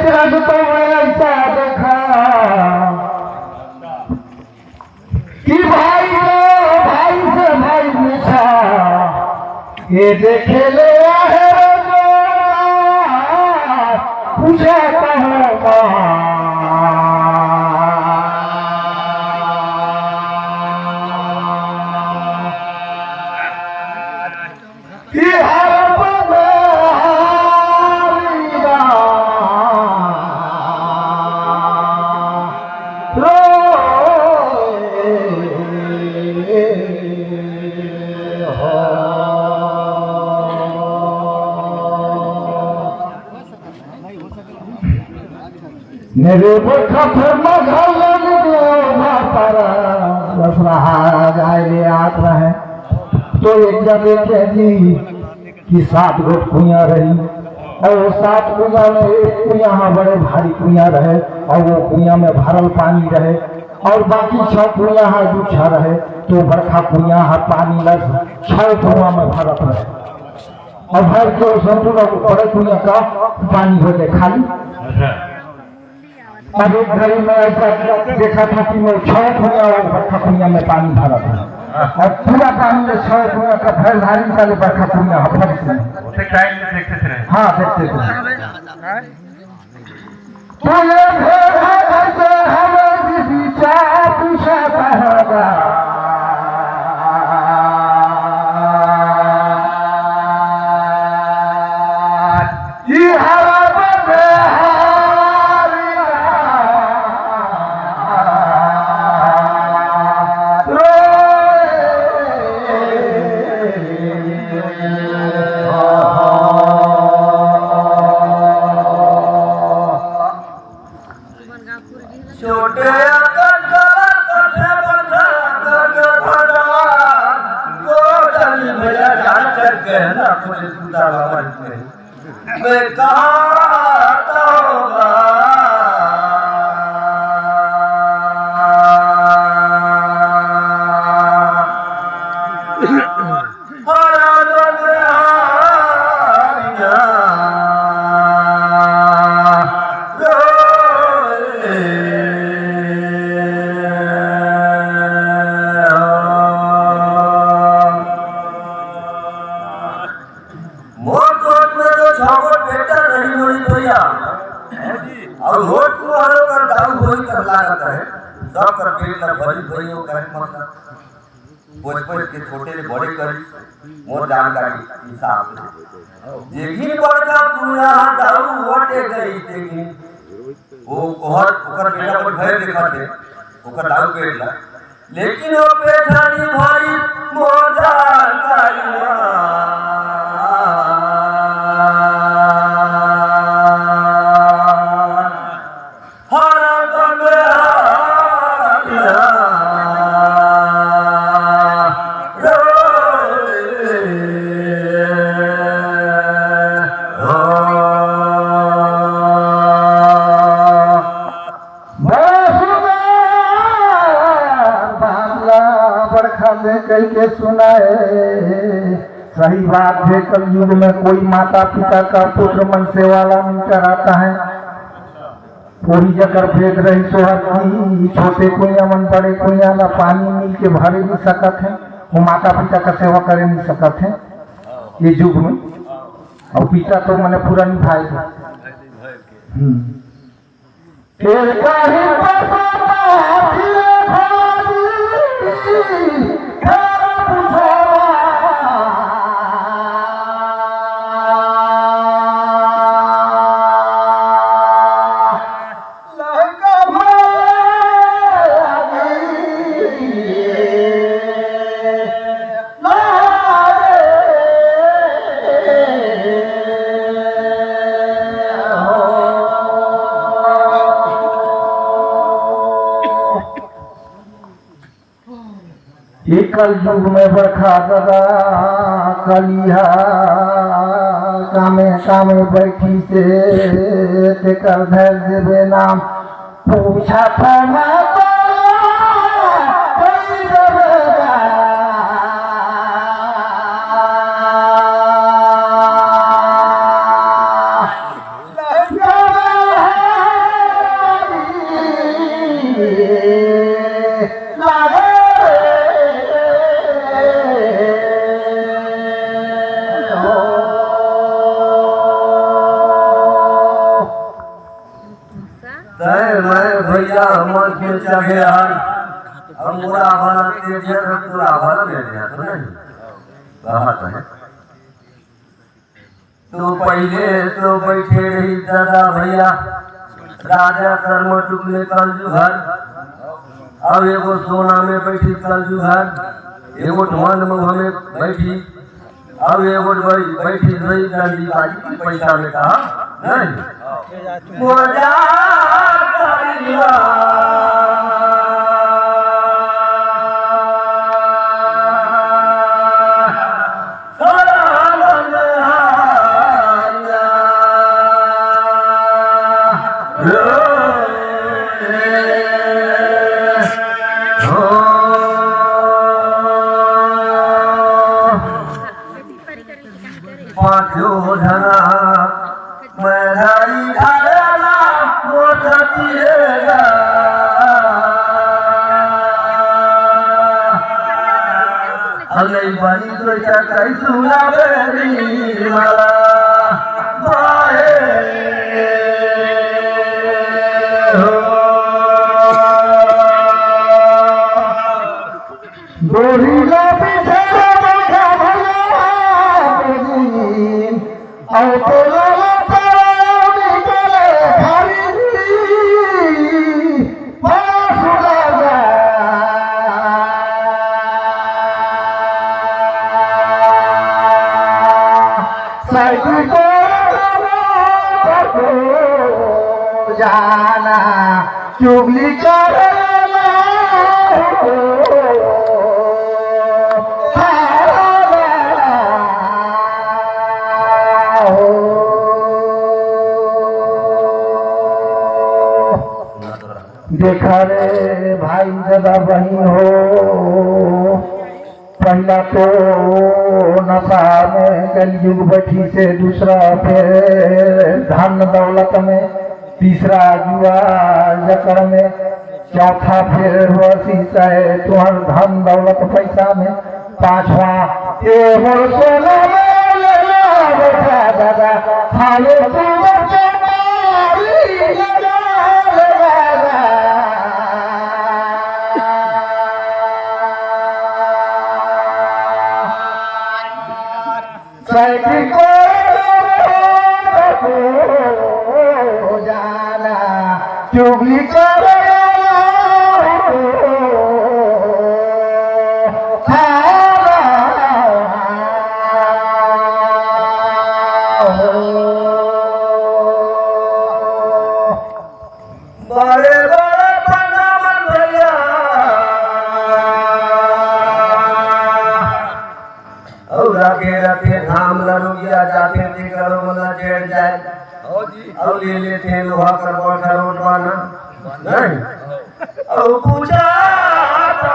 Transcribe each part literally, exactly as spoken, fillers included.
रज तो मैं ऐसा देखा कि भाई को भाई से भाई पूछा, ये देखे ले है रज, पूछा कहाँ कि हर पल हारी रो हो। मेरे बखत मगल पारा बस रहा जाए ले आत रहे। तो एक जगह कह दी कि सात गो कुइयाँ रही, और वो सात कुइयाँ में एक कुइयाँ हा बड़े भारी कुइयाँ रहे, और वो कुइयाँ में भरल पानी रहे, और बाकी छह कुइयाँ हा गुच्छा रहे। तो बड़का कुइयाँ हा पानी लस छह कुआं में भरत रहे, और भर के वो संपूर्ण बड़े कुइयाँ का पानी हो जाए खाली। अच्छा। अब एक घड़ी में ऐसा देखा था कि मैं छह कुइयाँ और बड़का कुइयाँ में पानी भरा था, और पूरा पानी में छह कुइयाँ का भर धारी निकाले बड़का कुइयाँ हा फट से। उसे टाइम में देखते थे। हाँ, देखते थे। तो ये भेद है, ऐसे हमें भी विचार पूछा था। छोटे अकन कला कथे बंधा करके भगवान, गोदन भैया जान करके ना खुद सुधा भवन में। मैं कहा तो होगा। मोर कोट में तो छगो बेटा नहीं होई भैया, और रोज को हर कर दाऊ होई कर लागत है। सब कर पेट ला भरी भरी हो कहे मतलब। बचपन के छोटे ले बड़े करी, मोर जानकारी हिसाब से। जेगिन बड़का पूरा दाऊ वटे गई, जेगिन वो ओहर, ओकर बेटा अपन भय देखत हे, ओकर दाऊ पेट ला। लेकिन वो पेट ला नहीं भरी, मोर जानकारी ला। बड़खा में कह के सुनाए। सही बात है, कलयुग में कोई माता पिता का पुत्र मन सेवा ला नहीं कराता है। पूरी जकर भेद रही सोहर की, छोटे कुइया मन बड़े कुइया ला पानी मिल के भरे नहीं सकत है, वो माता पिता का सेवा करे नहीं सकत है ये युग में। और पिता तो मने पूरा निभाए थे। हम्म। तेरे का ही पता था, फिर भाभी, खैर बुझावा। ये कलयुग में बड़खा ददा कलिहा कामे कामे बैठी से तेकर धर देबे नाम। पूछा था ना तो कोई देबे ना। तय मैं भैया मंच में चढ़े हन, हम मोरा वाला तेज है, तो तोरा वाला दे दिया तो नहीं। कहा तो है। तो पहिले तो बइठे रही दादा भइया, राजा कर्मटुक में कलजुग हर, अउ एगो सोना में बइठी कलजुग हर, एगो ठमन मउहा में बइठी, अउ एगो बइ-, बइठी रही डंडी बाजी के पइसा में कहा नहीं। मोर जात करिया। पाँचों जना मैं धारी धारेला मोर छतिएगा। अगई बनी तो चकई सुना बेरी माला बाए हो। गोरिल्ला पीछे रे बंदा भला दिन, और तोला ला पारा निकले भारी दिन, बड़ा सुधारा। साइकिल को जाना चुगली करेला हो। देखा रे भाई दादा बहिन हो, पहिला तो नशा में कलयुग बैठी से, दूसरा फिर धन दौलत में, तीसरा जुआ जकड़ में, चौथा फिर वसी से तुहर धन दौलत पैसा में, पांचवा ए मोर सोना में ले ला बेटा दादा, खाली तू बच्चे मारी लगा लगा। साइकिल को जाना चुगली करेला खाना हो। बड़े बड़े पंडा मन भैया। अउ रखे रखे धाम लरुगिया जाथे ते करो मन ला जेड़ जाए। अउ ले लेथे लोहा कर बड़का रोट बाना। नहीं। अउ पूजा तो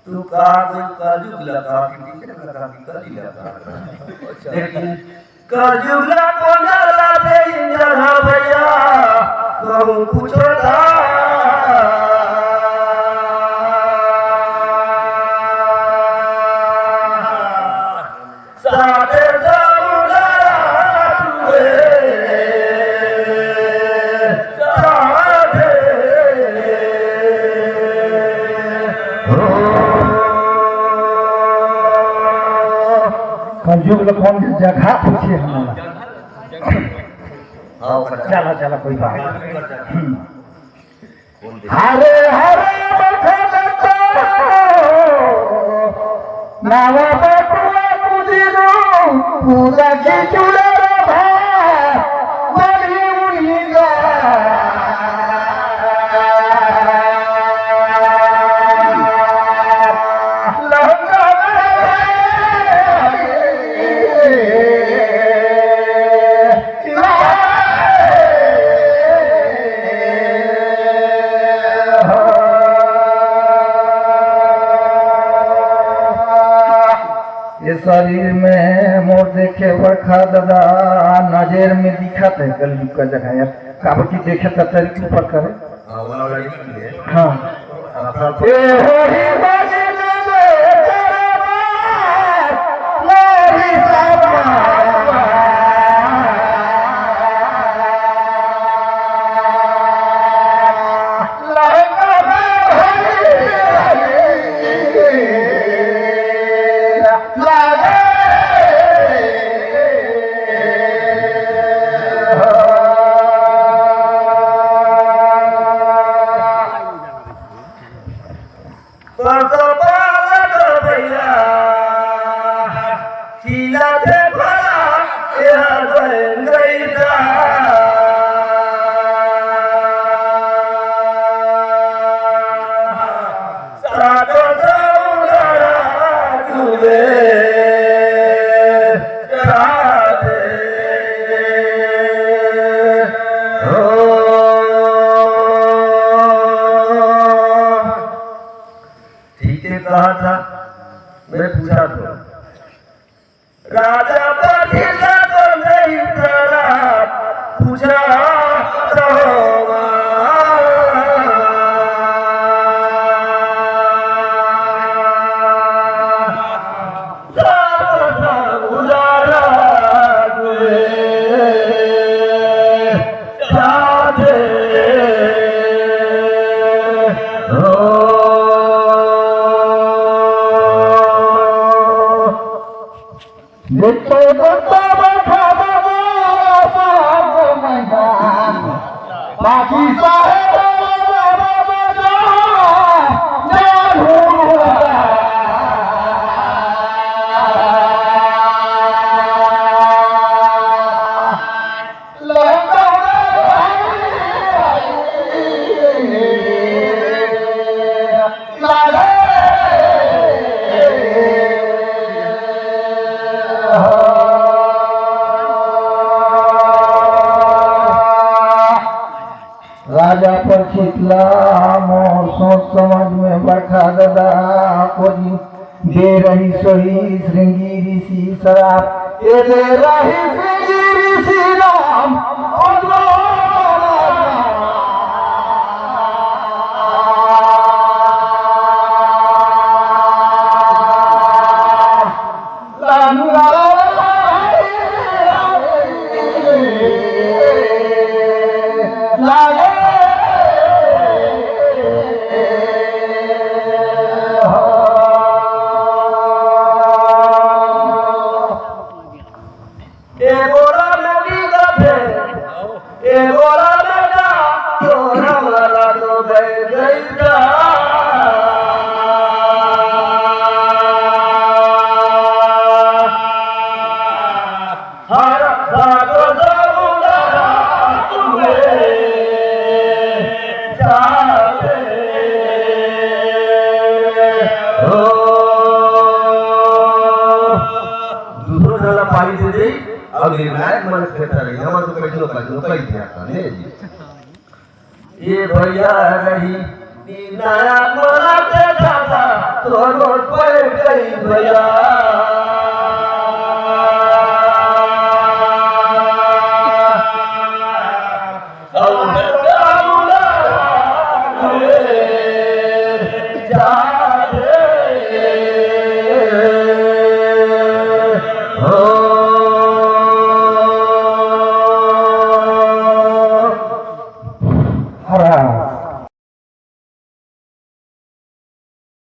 तू कहा कोई कलयुग लगा कि किसी लगा कि कली लगा। लेकिन कलयुग ला कोन जला दे इंजन हा भैया, कहूँ कुछो था। साथे समुद्र तुए, साथे हो। कलयुग ल कौन जगह पूछे हमला। हाँ, ओकर चला, चला, कोई बात नहीं। हम्म। हरे हरे बखन तो नावा बटुआ कुदिरू, पूरा की चुड़र भा, बड़ी उड़ीगा। लहंगा ये शरीर में मोर देखे बड़खा ददा, नजर में दिखत हे कलयुग का जगह यार, काबर कि देखे त तरी ऊपर करे। हाँ, वाला लड़की है। हाँ। हाँ, हाँ। ए हो ही बजने दे तेरे बाप, मेरी सपना। ठीक है, कहा था, मैं पूछा तो। राजा पाठी ला तो नहीं करा, पूछा तो। राजा परीक्षित ला मोर सोच समझ में बड़खा ददा कोई दे रही सोई श्रृंगी ऋषि सराप, ए दे रही श्रृंगी ऋषि राम। दूसरो झन ला पारी दे दे, अउ निर्णायक मन खेलता रही, हमन तो कइसनो कइसनो कहि दिया था, ले जी। ये भैया रही, निर्णायक मन के दादा, तोरो पड़ गई भैया।